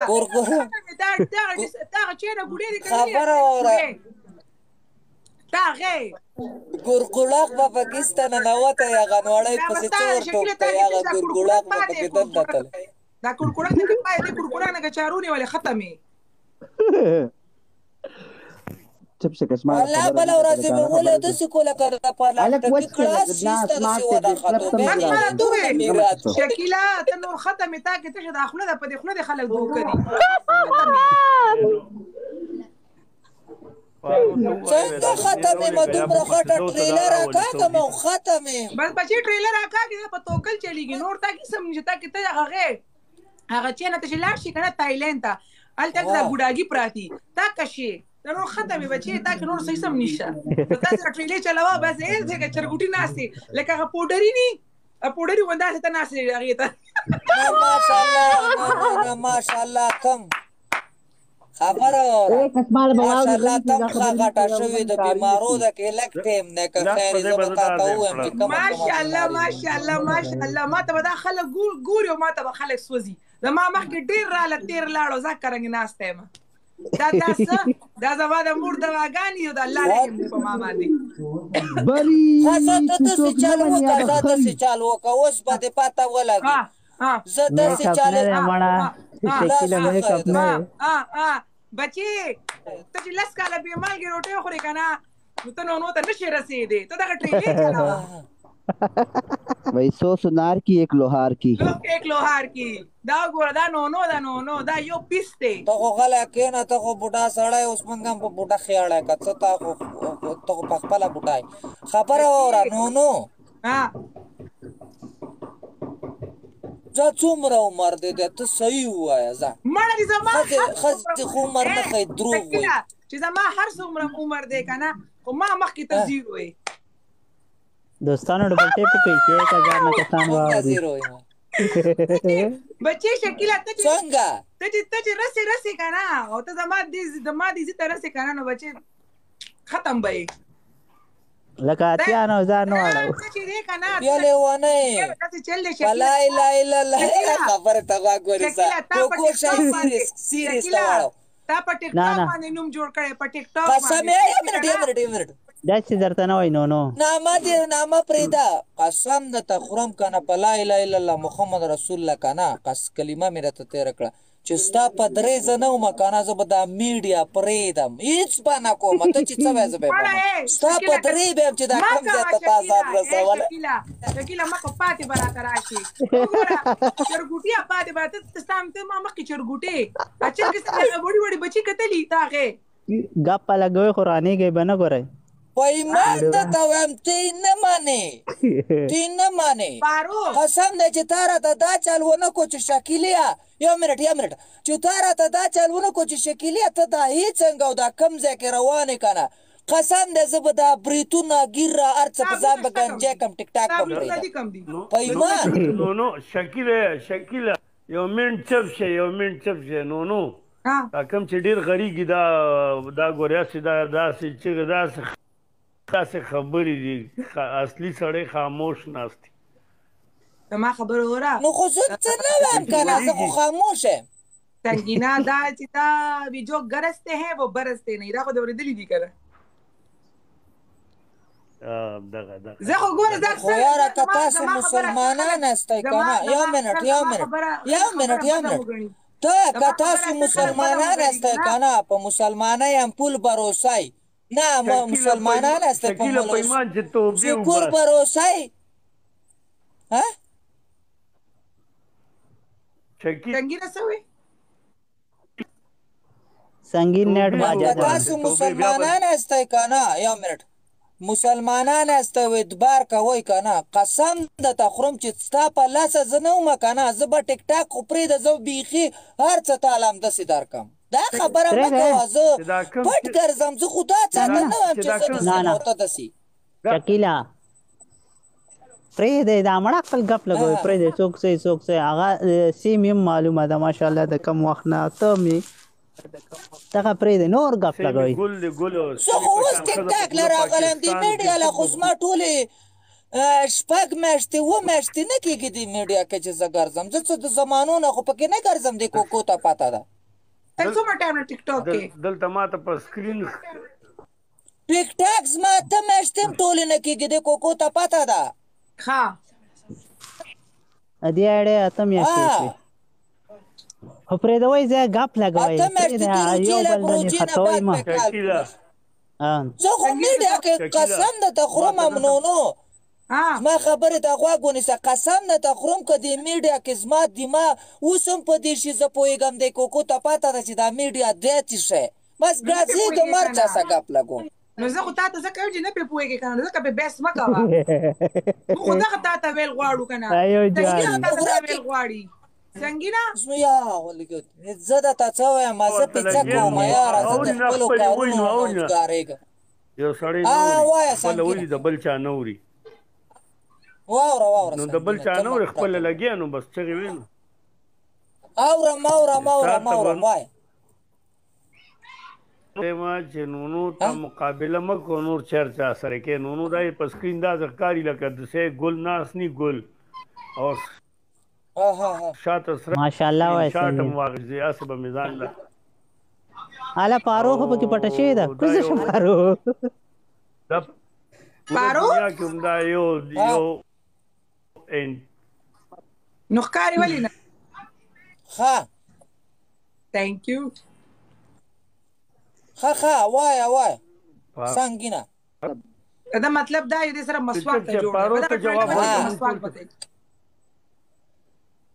ګورګور دا دا دا چې نه ګوډې دې کړې. خبره واوره. دا غي ګورګولاق به پاکستان نه وته یا غنوړی دا پسې بس تا څور شکیله ټوپ تا کوي، کې هغه دا ګورګولاق کړکړک به پاتې پکې دننه کړکړک تل. دا کړکړک نه پاتې، کړکړک نه چارونی ولې ختمه. چپ شه کشمار. والله خبره بل نه ورځ کوي مې دا ولې خبره داسې کوله که د الک پلاټکي وچ کې کلاس لګ نه شي اسمار داسې ته ونه دې خطو کلب بیا سم بس دې ما راځي. ته وې دومره میرات شو. شکیلا، ته نور ختمه، تا کې ته د خپل د په دې خپل خلک دوکه دي، ختمه. څنګه ختمې ما دومره غټه ټریلر راکاږم او ختمې؟ بس بچی ټریلر راکاږي په توکل چلیږي، نور تا کې سم نشته. تا کې ته هغه هغه چې نه ته چې لاړ شي کنه تایلند ته، هلته دا ګوډاګي پراتی تا کشي، ته نور ختمې بچی، تا کې نور صحیح سم نشته. ته تاسو ټریلې چلاوه بس، یې څنګه چرګوټي ناشتي لکه هغه پوډری ني پوډری وندا ته ناشتي هغه ته. نه ماشاءالله، نه نه نه، ماشاءالله تم خبره واوره. اے کشمار به واوري ماشاءالله غلی تم دا ښه خبرې غټه نه شوې د کوي بیمارو د کې لږ ټیم نه که لاس خیر په دې زه به به زه تا دا ته ځای ووایم چې کړم. کومه کومه ماشاءالله بیماري دي. ماشاءالله ماشاءالله، ما ته به دا خلک ګوري او ما ته به خلک سوځي. زما مخکې ډېر راله تېر لاړو، زه کرنګ ناسته یم. دا دا څه دا زما د مور دواګانې او د الله رحم دی په ما باندې. بری ښه زه ته چې داسې څوک نه چل مني وکړه، هغه زه خر داسې وي. چل وکړه، اوس به دې پته ولګي. ها ها. زه داسې میک اپ چل نه دی ها مړه. ها ها. لاس شکیله میک وښیه اپ نه ها دی. ها ها بچی، ته چې 10 کاله بې مالګې روټۍ خورې که نه، نو ته نو ته نشې رسېدې، ته دغه ټریلې چلاوه. وای سو سنار کی ایک لوهار کی لوک ایک لوهار کی. دا وګوره، دا نو نو دا نو نو دا یو پیس دی. ته خو غلی کښېنه، ته خو بوډا سړی، اوس موږ هم په بوډا خیاړی که څه، تا خو ته خو په خپله بوډا یې. خبره واوره بچی نو نو. ها. ځه څومره عمر دی دی، ته صحیح ووایه ځه. مړه دې زما ښځې هر څومره ښځې خو عمر اے نه ښیي، دروغ وایي. شکیله، چې زما هر څومره عمر دی که نه، خو ما مخکې ته زیرو یې. دوستانو ډبل ټیپ کوي چې 1000 نه کسان څنګه واوري. زیرو یم؟ بچی شکیله، ته چې څنګه ته چې ته چې رسې رسې که نه، او ته زما دې زما دې ته رسې که نه، نو بچی ختم به یې. لکه دا 80 نه ځان دا واړو. څه چې دی که نه، بیا لیونی یې. داسې چل دی په شکیله. لا اله الا الله شکیله خبرې ته غوږ ونیسه. شکیله، تا په کوکو ټیک شی ټاک باندې سیریس سیریس ته شکیله واړو. تا په ټیک نه ټاک نه باندې نوم جوړ کړی، په ټیک ټاک قسم باندې یې، یو څه منټ که یو نه. منټ یو منټ، داسې درته نه وای نو نو نامه دې نامه پرېږده، قسم د ته خورم که نه په لا اله الا الله محمد رسول الله که نه، قس کلمه مې راته تېره کړه چې ستا په درې زه نه وم که نه، زه به دا میډیا پرېږدم، هېڅ به نه کوم، ته چې څه وایې زه به یې مړه کوم. اے ستا په شکیله که درې به یم چې دا ما کوم ځای کوه ته تا شکیله ځان اے رسولی. شکیله شکیله ما په پاتې به راته راشي، وګوره چرګوټیه پاتې به ته ستا ته ما مخکې چرګوټې چرګې څنګه هغه وړي وړي بچي کتلي تا هغې. ګپ لګوي خو رانیږي به نه ګورئ. په ایمان درته وایم، ته یې نه منې، ته یې نه منې. فاروق قسم دی چې تا راته دا چل ونه کو چې شکیلیه، یو منټ یو منټ، چې تا راته دا چل ونه کو چې شکیلیه ته دا هیڅ څنګه او دا کم ځای کې روانې که نه، قسم دی زه به دا بریتونه ګیره هر څه تا په ځان بریتونه به شته کم ګنجی دي، کم، ټیک ټاک تا به بریتونه پرېږدم دي کم دي. نو په ایمان. نو نو شکیله شکیله یو منټ چپ شه، یو منټ چپ شه. نو نو ها دا کم چې ډیر غریږي دا دا ګوریا چې دا داسې چې داسې داسې خبرې دي، اصلي سړی خاموش ناست دی. زما خبره وره. نو خو زه څه نه وایم چې که نه، زه خو غریږي خاموش یم. سنگینا دا چې تا وی جو ګرسته ہے وہ برسته نه، دا خو د اورېدلي دي که نه؟ دغه دغه زه خو ګوره زه خو اکثر یاره که زما تاسو زما خبره اکثر خلک مسلمانان یاستئ که زما نه، یو زما منټ اکثر یو زما منټ خبره یو خلک منټ خبره یو بده منټ، وګڼي، ته که زما خبره تاسو اکثر خلک بده مسلمانان وګڼي یاستئ که که نه. نه، په مسلمانۍ هم پول بروسئ نه، شکیله مسلمانان یاستئ په شکیله مولوي پیمان چې توبې شکور وباسي. بروسئ ها؟ شکیل سنګینه څه وې؟ سنگین نیټ توبې باجا که ده. وباسي، تاسو توبې بیا به مسلمانان یاستئ که نه، یو منټ، مسلمانان یاستئ او اعتبار کوئ که نه، قسم درته خورم چې ستا په لاسه زه نه وم که نه، زه به ټیک ټاک خو پرېږده، زه به بیخي هر څه تا له همداسې درکړم. دا خبره مه پرېږده کوه، زه چې دا کم پټ چې ګرځم، زه خو دا چې چاته دا نه وایم چې چې دا زه کم داسې نه یم نه او ته داسې. شکیله پرېږده دا مړه خپل ګپ لګوي، پرېږده څوک څه څوک څه هغه سیم یې معلومه ده ماشاءالله د کم وخت نه ته مې دغه پرېږده نور ګپ سیمې لګوي. ګل دی ګل زه سیمې خو په اوس شان ټیک ښځه په ټاک له پوره راغلی یم، دې پاکستان کې میډیا له څه خو زما ټولې شپږ میاشتې اووه میاشتې نه کېږي دې میډیا کې چې زه ګرځم، زه څه د زمانو نه خو پکې نه ګرځم، دې کوکو ته پته ده. ته څومره ټایم نه ټیک ټاک کې؟ دلته ماته په سکرین ټیک ټاک زما 8 میاشتې هم ټولې نه کېږي، دې کوکو ته پته ده. ښه دې اړې 8 میاشتې وشوې. خو پرېږدوئ ځای ګپ لګوئ، 8 میاشتې پرېږده د یو روجې له بل باندې روجې نه ختوئ بعد مه. مې کال شکیله پوره شو. زه خو میډیا کې قسم درته خورم نونو، زما خبرې ته غوږ ونیسه، قسم درته خورم که دې میډیا کې زما دماغ اوس هم په دې شي زه پوهېږم، دې کوکو ته پته ده چې دا میډیا دی څه شی، بس ګرځېږم هر چا سره ګپ لګوم. نو زه خو تاته ځکه وایم چې نه پرې پوهېږې که نه، ځکه پرې بحث مه کوه. موږ خو دغه تاته ویل غواړو که نه، سنګینه خو تاته دا ویل غواړي. سنګینه زه درته څه وایم، زه پرې څه کوم یاره، زه د خپلو کارونو نه وزګارېږم. یو سړی نه اوري، خپله ولي د بل چا نه اوري. واوره واوره، نو د بل چا نه اوري، خپله لګیا نو بس چغې وې نو. اورم اورم اورم اورم، وایه. ما چې نونو ته مقابله مه کوه، نور چر چا سره کې نونو دا یې په سکرین داسې ښکاري لکه د سه ګل ناست نی ګل او شاته سره ماشاءالله وای شاټ هم واغېزې، هسې به مې ځان له هله پارو خو پکې پټه شوې ده، کوزه شه پارو. دا پارو دنیا کې هم دا یو یو نو ښکاري ولې نه؟ ښه ثانک یو. ښه ښه وایه وایه سنګینه. دا مطلب دا یې سره مسواک ته جوړ پارو ته جواب ورکړه، مسواک به کوي.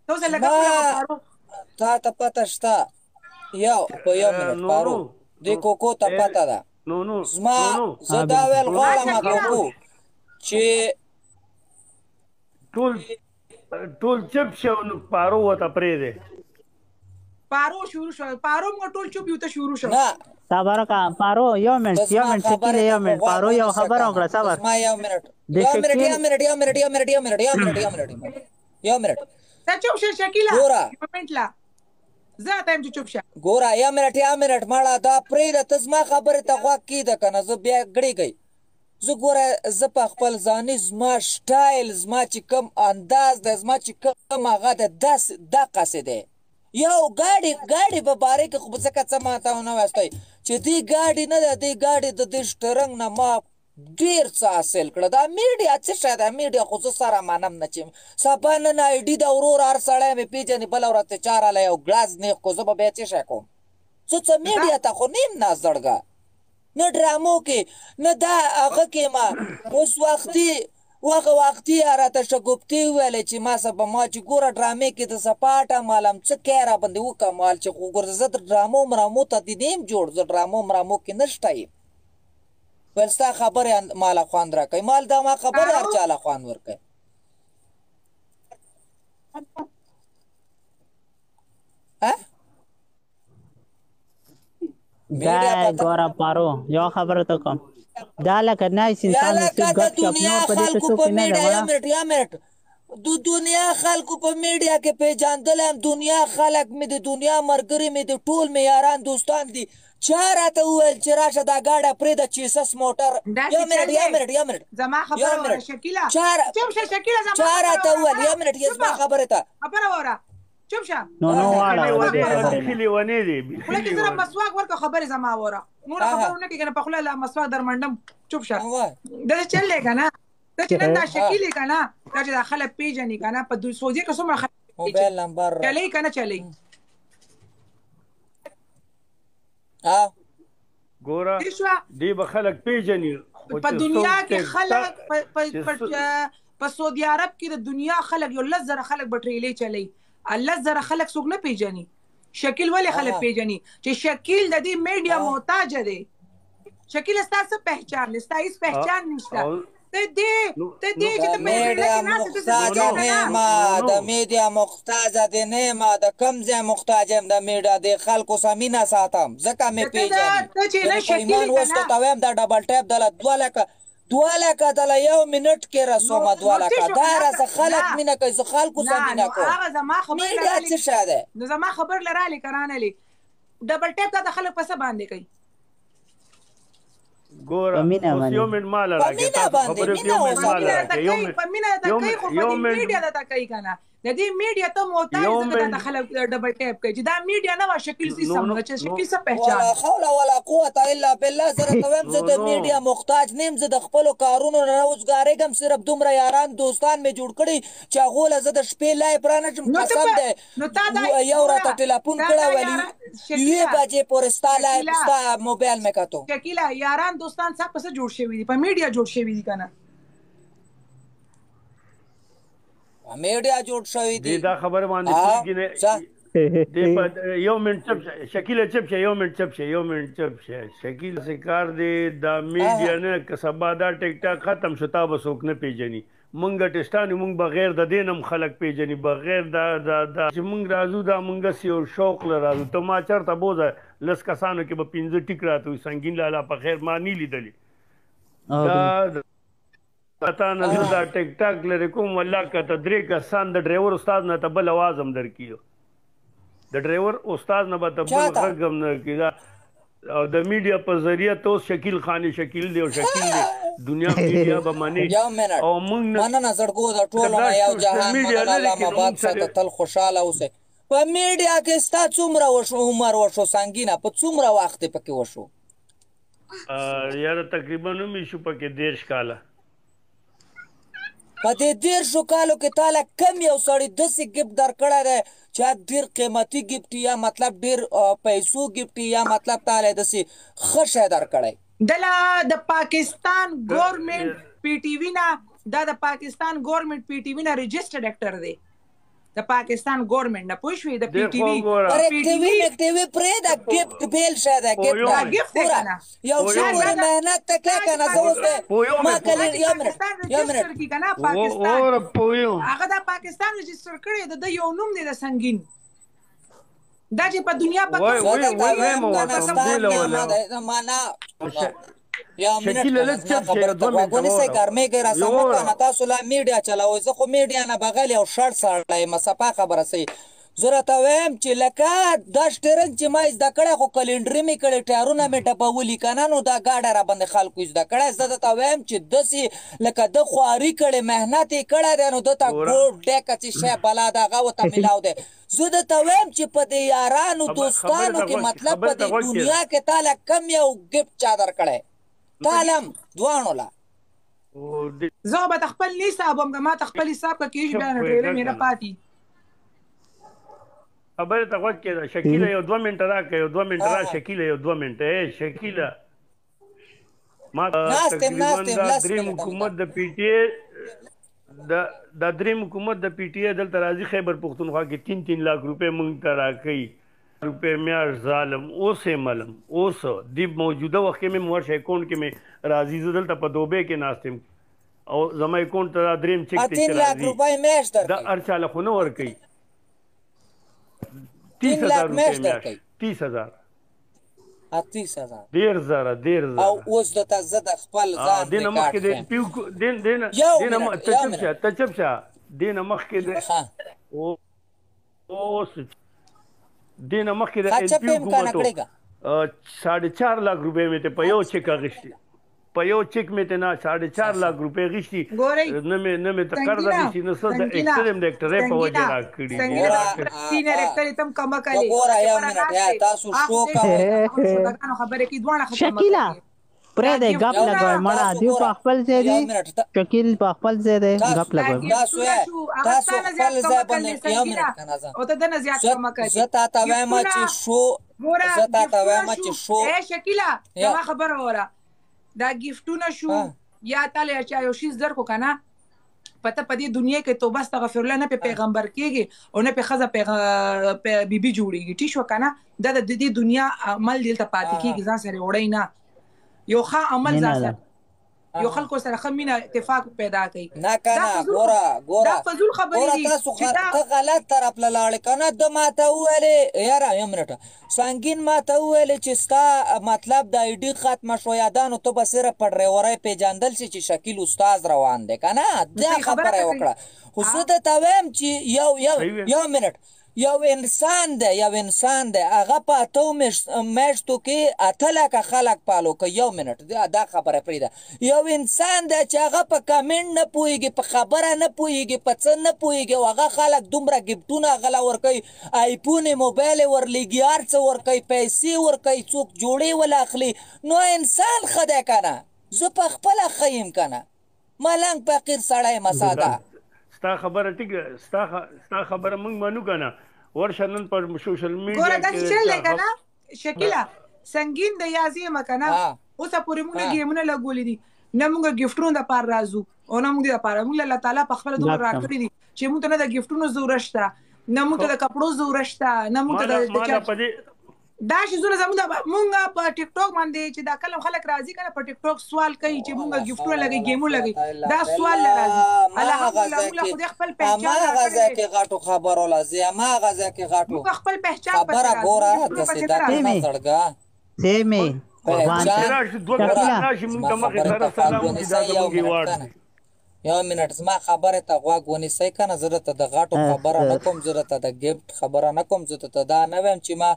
ته اوس لګا پارو تا ته پته شته، یو په یو منټ پارو دې کوکو ته پته ده. زما زه دا ویل غواړم کوکو چې ټول ټول چپ شو، نو پارو ورته پرېږدی. پارو شروع شو، پارو موږ ټول چوپ یو ته شروع شو. نه صبر وکړه پارو، یو منټ یو منټ شکیل، یو منټ پارو یو خبره وکړه، صبر. زما یو منټ یو منټ یو منټ یو منټ یو منټ یو منټ یو منټ یو منټ یو منټ. ته چوپ شه شکیله، ګوره یو منټ لا زه ته یم چې چوپ شه. ګوره یو منټ یو منټ مړه دا پرېږده، ته زما خبرې ته غوږ کېږده که نه زه بیا ګړېږی. زه ګوره زه په خپل ځاني زما سټایل زما چې کوم انداز دی زما چې کوم هغه دی داسې دقسې دی. یو ګاډي ګاډي په باره کې خو به ځکه څه ماته ونه وایاستئ چې دې ګاډي نه ده، دې ګاډي د دې شټرنګ نه ما ډېر څه حاصل کړه. دا میډیا څه شی ده؟ میډیا خو زه سره منم نه چې سبا نن آی ډي د ورور هر سړی مې پېژني، بله ورځ چې چا راله یو ګلاس نیغ کړو زه به بیا څه شی کوم؟ زه څه میډیا ته خو نه یم ناست زړګه، نه ډرامو کې نه دا هغه کې. ما اوس وختي وغه وختي راته شګفتې وویلې چې ما سبا ما چې ګوره ډرامې کې د سپاټه مالم څه کې را باندې وکړم، مال چې خو ګوره زه د ډرامو مرامو ته دې نه یم جوړ، زه ډرامو مرامو کې نشته یم. ویل ستا خبرې ماله خوند راکوي، مال دا ما خبرې هر چا له خوند ورکوي. دا ګوره پارو یو خبره ته کوم، دا لکه نایس انسان لکه د د ګپ شپ دنیا نور په دې خلکو څوک په نه ده. میډیا یو منټ یو منټ، د دنیا خلکو په میډیا کې پېژندلی یم، دنیا خلک مې د دنیا ملګري مې د ټول مې یاران دوستان دي. چا راته وویل چې راشه دا ګاډی پرېږده چیسس موټر. داسې یو منټ چل یو دی. منټ یو منټ زما یو خبره منټ وره شکیله، چا چوپ شه شکیله، زما چا خبره راته وره. وویل یو منټ یې زما خبرې ته خبره وره، چوپ شه. نو نو واړه بیخي لیونی دی، خوله کې زره مسواک ورکړه، خبرې زما وره، نوره خبره نه کېږي، په خوله لا مسواک درمنډم. چوپ شه. داسې چل دی که نه؟ دا چې نن دا شکیل که نه، دا چې دا خلک پېژني که نه، په سعودي کې څومره خلک موبایل نمبر چلی که نه چلی؟ ګوره دی به خلک پېژني په دنیا کې خلک په سعودي عرب کې د دنیا خلک یو 10,000 خلک به ټریلې چلی، 10,000 خلک څوک نه پېژني. شکیل ولې خلک پېژني؟ چې شکیل د دې میډیا محتاج دی. شکیل ستا څه پهچان دی؟ ستا هیڅ پهچان نشته. ته دې ته دې چې ته میډیا محتاج نه ما د میډیا محتاج دی نه ما د کم ځای محتاج یم د میډیا د خلکو سره مینه ساتم ځکه مې پېژني. ته چې نه شکیل ایمان اوس ته وایم دا ډبل ټیپ دله 2 لکه 2 لکه دله یو منټ کې رسومه 2 لکه دا راڅه خلک مینه کوي، زه خلکو سره مینه کوم. هغه زما خبر میډیا څه شی دی؟ نو زما خبر لرالی کرانه لی ډبل ټیپ دا د خلک په څه باندې کوي؟ ګوره په مینه اوس باندې یو منټ مال په راکې مینه تاسو باندې خبرې کې مینه یو منټ په مال وساته مینه راکې درته یو کوي، منټ په مینه درته یو کوي، خو په یو دې منټ میډیا درته کوي که نه. د دې میډیا ته محتاج یو ځکه دا منټ ته خلک ډبل ټیپ کوي چې دا میډیا نه وه شکیل نو سیستم نو نه چې نو شکیل څه پہچان ولا حول ولا قوت الا بالله. زه راته وایم زه نو د نو میډیا محتاج نه یم، زه د خپلو کارونو نه وزګارېږم. صرف دومره یاران دوستان مې جوړ کړي چې هغو له زه د شپې لایف رانه شم. نو ته قسم په دی نو تا دا یو ګوره راته ټلیفون تا کړی دا ویل یاران یوې شکیلا بجې پورې ستا لایف شکیلا ستا موبایل مې کتو. شکیلا یاران دوستان څه په څه جوړ شوي دي؟ په میډیا جوړ شوي دي که نه؟ میډیا جوړ شوی دې دی. دا خبره باندې ها پوهېږي نه څه دې په یو منټ چپ شه شکیله، چپ شه، یو منټ چپ شه، یو منټ چپ شه شکیل. څه کار دی دا میډیا نه، که سبا دا ټیک ټاک ختم شو تا به څوک نه پیژني. مونږ ټسټان یو، مونږ بغیر د دې نه هم خلک پیژني، بغیر دا دا دا چې مونږ راځو دا مونږ هسې یو شوق له راځو. ته ما چېرته بوځه لس کسانو کې به پنځه ټیک راته وي سنګین لالا په خیر ما نه لیدلی. او دا بالکل تا نه زه دا ټیک ټاک لرې کوم والله که ته درې کسان د ډرایور استاد نه ته بل اواز هم درکړي، د ډرایور استاد نه به ته بل چاته غږ هم نه کړي. دا او د میډیا په ذریعه ته اوس شکیل خان شکیل دی او شکیل دی، دنیا میډیا به مني یو منټ. او مونږ نه مننه زړګو د که ټولو دا نه یو سوشل جهان میډیا مننه. لرې الله کړي نو مباد مونږ سره ساته، تل خوشاله اوسئ. په میډیا کې ستا څومره وشو عمر وشو سنګینه؟ په څومره وخت دې پکې وشو؟ یاره تقریبا مې شو پکې 30 کاله. په دې 30 کالو کې تاله کم یو سړي داسې ګفټ درکړی دی چې ډېر قیمتي ګفټ یا مطلب ډېر پیسو ګفټ یا مطلب تاله داسې ښه شی درکړی؟ دله د پاکستان ګورنمنت پی ټي وي نه، دا د پاکستان ګورنمنت پی ټي وي نه رجسټرډ اکټر دی، د پاکستان ګورنمنت نه پوه شوې؟ د پی ټي وي ګوره پی ټي وي ټي وي پرېږده، ګفټ بېل شی دی. ګفټ دا ګفټ دی ګوره که نه؟ یو څه دا پورې دا د محنت ته دا کې چې که نه زه اوس پاکستان ما دا کله چې یو منټ پاکستان یو منټ رجسټر کی که نه پاکستان وره پویو هغه دا پاکستان رجسټر کړی د ده یو نوم دی د سنګین. دا چې په دنیا په وای کوم زه وای درته وای وایم وایم که نه ورته ستا همدې له نامه ولا ده معنا یو منټ شکیله کنه لږ زما چپ شه، خبره یو ته دوه غوږ منټه ونیسئ. وره ګرمېږئ راسه مه وره کنه، تاسو لا میډیا چلوئ، زه خو میډیا نه بغیر یو شړ سړی یم. صفا خبره صحیح. زه راته وایم چې لکه دا سټیرنګ چې ما زده کړی خو کلینډري مې کړی، ټایرونه مې ډبولي که نه نو دا ګاډی را باندې خلکو زده کړی. زه درته وایم چې داسې لکه ده خواري کړې محنت یې کړی دی نو ده ته ګوره ګوډ ډکه چې شی بلا ده هغه ورته میلاو دی. زه درته وایم چې په دې یارانو خبرې دوستانو ته کې غوږ مطلب په خبرې ته دې غوږ کېږه. دنیا کې تاله کم یو ګفټ چا درکړی؟ تالم دواړو له او دې زه به ته خپل نه حساب وم که ما ته خپل حساب که کېږي چپ بیا نو پوهېږه ډېرې مې که نه نه پاتې. خبرې ته غوږ کېږه شکیله، یو دوه منټه راکړه، یو دوه منټه را ها شکیله، یو دوه منټه. ای شکیله ما ناست یم تقریبا ناست یم دا لس دریم منټه مې حکومت د پی ټی ای د دا دریم حکومت د پی ټی ای دلته راځي خیبر پښتونخوا کې 3-3 لاک روپۍ مونږ ته راکوي روپۍ میاشت. ظالم اوس یې ملم اوس دی موجوده وخت کې مې ورشه اکاونټ کې مې راځي. زه دلته په دوبۍ کې ناست یم او زما اکاونټ ته دا دریم چک دی 3 چې لاک راځي روپۍ میاشت دا درکوي؟ هر چا له خو نه ورکوي. 3 30,000 لاک روپۍ میاشت میاشت درکوي؟ 30,000 30,000 ډېر زره ډېر او زره. اوس درته زه د خپل ځان دینه ریکارډ مخکې د ښیم. پیو دین دین یو دینه منټ ته یو چپ منټ شه ته چپ شه دینه مخکې د ښه اوس دینه مخکې د ښه ان چپ پی یم که نه حکومتو کړېږه؟ 4.5 لاک روپۍ مې ته په یو چک اخیستي، په یو چک مې ته نه 4.5 لاک روپۍ اخیستي. ګورئ نه مې نه مې ته قرض سنګینه اخیستي نه څه، د سنګینه اکټر یم د اکټرۍ په وجه سنګینه راکړي دي سنګینه دا ګوره څومره سینئر اکټر یې تم کمه ته کړې ګوره چې یو بره منټ ناست یا دی تاسو هغه شو خدای کوئ. هغه شودګانو خبرې کوي دواړه ښه کمه شکیلا کړې. پرې دا دی ګپ یو ګفټونه لګوي منټ مړه تاسو دیو په ګوره خپل ځای یو دی، منټ شکیل په خپل ځای دی، تاسو ګپ دا لګوي. تاسو ګفټونه شو هغه تاسو ستا نه زیات خپل ځای کمه باندې کړې یو سنګینه منټ که نه زه او ته د نه زیات زه کمه کړې زه تا ته وایم ګفټونه چې شو ګوره زه تا ته ګفټونه وایم شو چې شو ای شکیلا یا زما خبره وره دا ګفټونه شو ها یا تاله چا یو شیز درکو که نه پته په دې دنیا کې توبه استغفر الله نه په پیغمبر کېږي او نه په ښځه بیبي جوړېږي. ټیک شو که نه؟ دا د دې دنیا عمل دلته پاتې کېږي، ځان سره یې وړی نه. یو ښه عمل مینه ځان ده سره یو خلکو سره ښه مینه اتفاق پیدا کوي. نه دا کنه فضول ګوره دا ګوره فضول خبرې ګوره دي تاسو چې دا ته غلط طرف له لاړې که نه. ده ماته وویلې یاره یو منټ سنګین ماته وویلې چې ستا مطلب د آی ډي ختمه شو یا دا نو ته به صرف په ډرایورۍ پېژندل شي چې شکیل استاد روان دی که نه. نو دا صحیح خبره خبره یې ته کوي. وکړه. خو زه درته وایم چې یو یو صحیح وی یو منټ یو انسان دی، یو انسان دی، هغه په اتو میاشتو کې 8 لکه خلک follow کوي. یو منټ، دا خبره پرېږده. یو انسان دی چې هغه په کمنټ نه پوهېږي، په خبره نه پوهېږي، په څه نه پوهېږي، او هغه خلک دومره ګفټونه هغه ورکوي، آیفون موبایل ورلېږي، هر څه ورکوي، پیسې ورکوي، څوک جوړې وله اخلي. نو انسان ښه دی که نه؟ زه په خپله ښه یم که نه؟ ملنګ فقیر سړی یم، ساده. ستا خبره ټیک ده، ستا خبره موږ منو کنه. ورشه نن پر سوشل ګوره میډیا داسې کې چل دی کنه شکیلا، سنگین د یازې مکنه. اوسه پورې موږ ګیمونه لګولې دي، نه موږ ګفټونو د پاره راځو او نه موږ د پاره. موږ الله تعالی په خپل دومره راکړي دي چې موږ ته نه د ګفټونو ضرورت شته، نه موږ ته د کپړو ضرورت شته، نه موږ ته د ماله په دې دا شیزونه. زموږ مونږ په ټیک ټاک باندې چې دا کلم خلک راځي کنه، په ټیک ټاک سوال کوي چې مونږ ګفټونه لګي، ګیمونه لګي، دا سوال راځي. الحمدلله موږ خو خپل پہچان هغه ځای کې غټو خبرو لازم، هغه ځای کې غټو موږ خپل پہچان خبره ګوره د سیدا سیمه زړګا سیمه پہچان. راشي دوه کسان راشي مونږ ته مخې سره سلام وکړي، دا زموږ ایوارډ دی. یو منټ، زما خبره ته غوږ ونیسئ کنه. زه درته د غټو خبره نه کوم، زه درته د ګفټ خبره نه کوم، زه درته دا نه وایم چې ما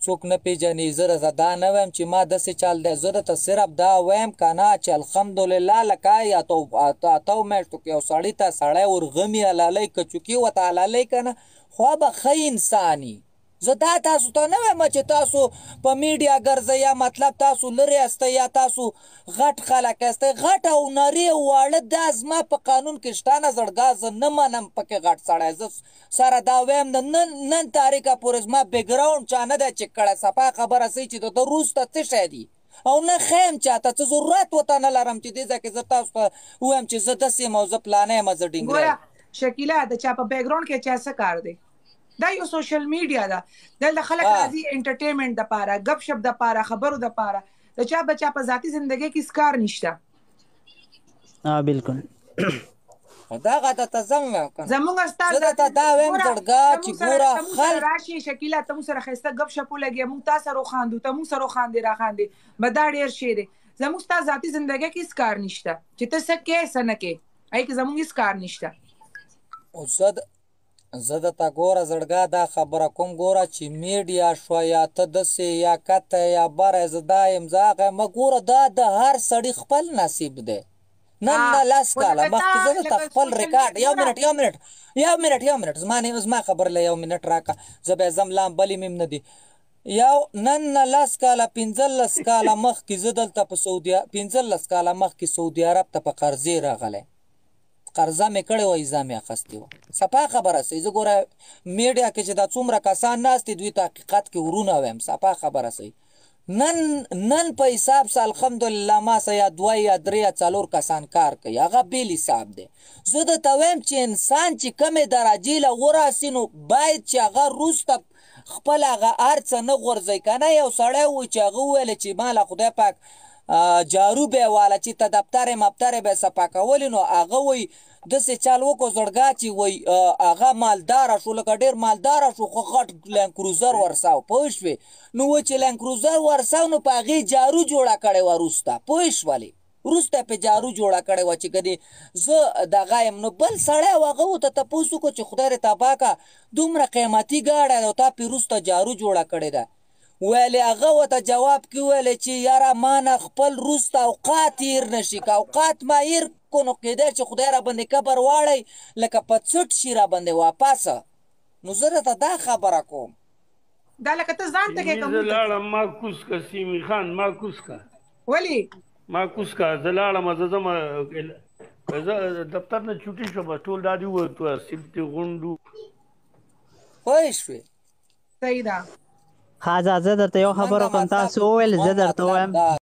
څوک نه پیژني، زه درته دا نه وایم چې ما داسې چل دی. زه درته صرف دا وایم کنه چې الحمدلله لکه اتو میاشتو کې یو سړي ته سړی ورغمي حلالوي، که چوکي ورته حلالوي کنه، خو به ښه انسان. زه دا تاسو ته نه وایم چې تاسو په میډیا ګرځئ یا مطلب تاسو لرې یاستئ یا تاسو غټ خلک یاستئ. غټ او نری او واړه دا زما په قانون کې شته نه زړګا، زه نه منم پکې غټ سړی. زه سره دا وایم، د نن نن تاریخه پورې زما بکګراونډ چا نه دی چک کړی. صفا خبره سي چې د ده وروسته څه شی دي او نه ښیم چاته، څه ضرورت ورته نه لرم چې دې ځای کې زه تاسو ته ووایم چې زه داسې یم او زه پلانی یم، زه ډینګری ګوره یم. شکیلا، د چا په بیکګراوند کې چا څه کار دی؟ دا یو سوشل میډیا ده، دلته خلک راځي انټرټینمنت د پاره، غب شپ د پاره، خبرو د پاره. د چا بچا په ذاتی زندګۍ کې څه کار نشته. ها بالکل. دغه ته ته زم وایم کنه. زمونږ ستا زه درته دا وایم زړګا چې ګوره خلک راشي شکیلا، ته موږ سره ښایسته ګپ شپ ولګي، موږ تا سره وخاندو، ته موږ سره وخاندې راخاندې به، دا ډېر شی دی. زموږ ستا ذاتی زندګۍ کې هېڅ کار نشته چې ته څه کې څه نه کې، هغې کې زموږ هېڅ کار نشته. او زه د تا ګوره زړګا دا خبره کوم، ګوره چې میډیا شوه یا ته دسې یا کته یا بره، زه دا یم، زه هغه یم، ګوره دا د هر سړي خپل نصیب دی. نن نه 10 کاله مخکې زه درته خپل ریکارډ، یو منټ، یو منټ، یو منټ، یو منټ، زما نه زما خبر له یو منټ راکه، زه به ځم لامبلې مې نه دي. یو نن نه 10 کاله 15 کاله مخکې زه دلته په سعودي، 15 کاله مخکې سعودي عرب ته په قرضې راغلی، قرضه مې کړې وه، ویزا مې اخیستې وه. صفا خبره سي، زه ګوره میډیا کې چې دا څومره کسان ناست دي، دوی ته حقیقت کې ورونه وایم. صفا خبره سي، نن نن په حساب سره الحمدلله ما سره یا دوه یا درې یا څلور کسان کار کوي، هغه بیل حساب دی. زه درته وایم چې انسان چې کمې درجې له ورسي نو باید چې هغه وروسته خپل هغه هر څه نه غورځوي که نه. یو سړی و چې هغه وویل چې ما له خدای پاک جارو به والا چې ته دفتر مفتر به صفا کولې، نو هغه وایي داسې چل وکړو زړګا چې وایي هغه مالدار شو، لکه ډېر مالدار شو، خو غټ لینډ کروزر ورساو، پوه شوې؟ نو و چې لینډ کروزر ورساو نو په هغې جارو جوړه کړې وه وروسته، پوه شولې؟ وروسته په جارو جوړه کړې وه چې ګنې زه دغه یم. نو بل سړی و، هغه ورته تپوس وکړو چې خدای دې تباه که، دومره قیمتي ګاډی ده او تا پرې وروسته جارو جوړه کړې ده. ویلې هغه ورته جواب کې وویل چې یاره ما نه خپل وروسته اوقات هیر نه شي، که اوقات ما هیر کړو نو کېدای چې خدای راباندې قبر واړوي، لکه په څټ شي راباندې واپس. نو زه درته دا خبره کوم. دا لکه ته ځان ته کې سیمي زه لاړم، ما کوز که سیمي خان، ما کوز که. ولی؟ ما کوز که، زه لاړم، زه ځم، زه دفتر نه چوټي شو، بس ټول دا دي ووتو سیمتي غونډو. پوه شوې؟ صحیح ده. ښه، زه درته یو خبره کوم، تاسو وویل، زه درته وایم.